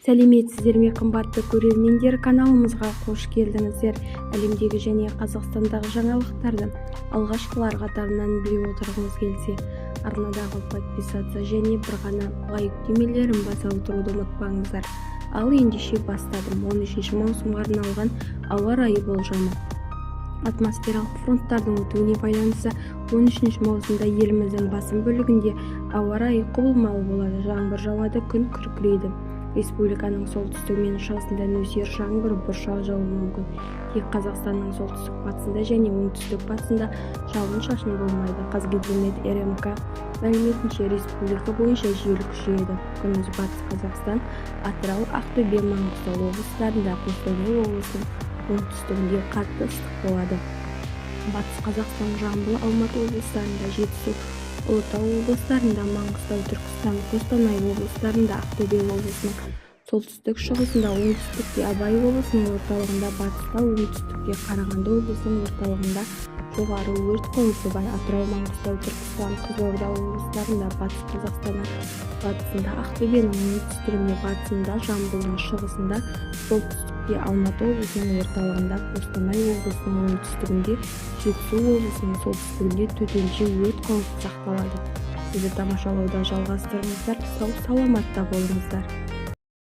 Сәлеметсіздер ме, қымбатты көрермендер! Каналымызға қош келдіңіздер! Әлемдегі және Қазақстандағы жаңалықтарды алғашқылар қатарынан біле отырғыңыз келсе, арнадағы подписаться және бір ғана лайк түймелерін баса отыруды ұмытпаңыздар. Ал ендеше, бастадым. 13 маусымға арналған ауа райы болжамы. Атмосфералық фронттардың өтуіне байланысты 13 маусымда еліміздің басым бөлігінде ауа райы құбылмалы болады, жаңбыр жауады, күн күркірейді. Республиканың солтүстігі мен шығысында нөсер жаңбыр, бұршақ жаууы мүмкін. Тек Қазақстанның солтүстік-батысында және оңтүстік-батысында жауын-шашын болмайды. Қазгидромет РМК мәліметінше, республика бойынша жел күшейеді. Күндіз Батыс Қазақстан, Атырау, Ақтөбе, Маңғыстау облыстарында, Қостанай облысының оңтүстігінде қатты ыстық болады. Батыс Қазақстан, Жамбыл, Алматы облыстарында, Жетісу, Ұлытау облыстарында, Маңғыстау, Түркістан, Қостанай облыстарында, Ақтөбе облысының солтүстік-шығысында, оңтүстікте, Абай облысының орталығында, батыста, оңтүстікте, Қарағанды облысының орталығында жоғары өрт қаупі бар. Атырау, Маңғыстау, Түркістан, Қызылорда облыстарында, Батыс Қазақстанның батысында, Ақтөбенің оңтүстігінде, батысында, Жамбылдың шығысында, солтүстікте, Алматы облысының орталығында, Қостанай облысының оңтүстігінде, Жетісу облысының солтүстігінде төтенше өрт қаупі сақталады. Бізді тамашалауды жалғастырыңыздар, сау-саламатта болыңыздар!